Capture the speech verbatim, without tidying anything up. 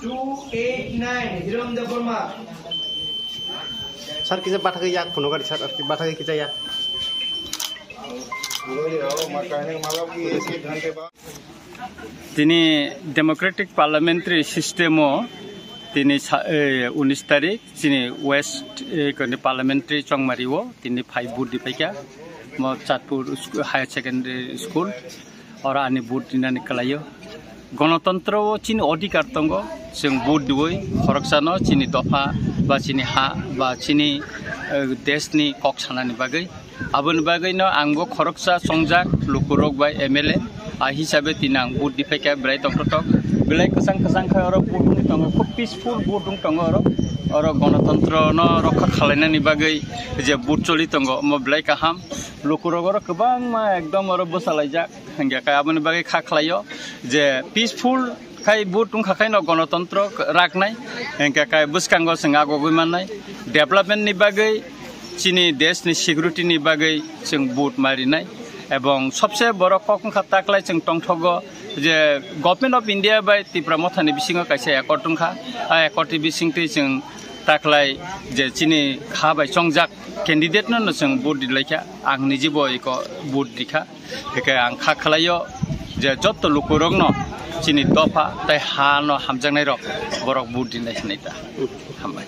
Two eight nine, Hiram Debbarma. Sir, kisa bathagwi yak phunukari, sir, ar ki bathagwi kisa yak. Tini democratic parliamentary system o tini sa-, eh, unis tarik chini West, eh, koni parliamentary chongmari o tini phai vote di phaikha mo Chatpur sku-, Higher Secondary School. Oro ani vote dinani kwlaio. Gonotontro o chini odhikar tongo, chwng vote diwi khoroksano chini dopha ba chini ha ba chini, eh, deshni kok sanani bagwi. Aboni bagwino angbo khoroksa chongjak lukurok bai M L A, a hisabe tini ang vote di phaikha belai tongthokthok. Belai kwchang kwchang khe oro vote wng tongo, khub peaceful vote wng tongo oro. Oro gonotontrono rokha khwlainani bagwi je vote choli tongo, omo belai kaham. Lukurok oro kwbangma ekdom oro bwsalaijak, hingkhe khe aboni bagwi kha khlaio je peaceful khai vote wngkha khaino gonotontro raknai, hingkhe khe bwskango chwng agogwi mannai, development ni bagwi, chini desh ni security ni bagwi chwng vote ma rinai, ebong sobse borok kok wngkha taklai chwng tongthogo je Government of India bai Tipra Motha ni bisingo kaisa accord wngkha, a accord ni bisingtwi chwng taklai je chini kha bai chongjak candidate no, no chwng vote di laikha, ang nijibo eko vote dikha, hingkhe ang kha khlaio je jotto lukurokno chini dopha tei ha no hamjaknai rok borok vote dinai hinwi ta. Hambai.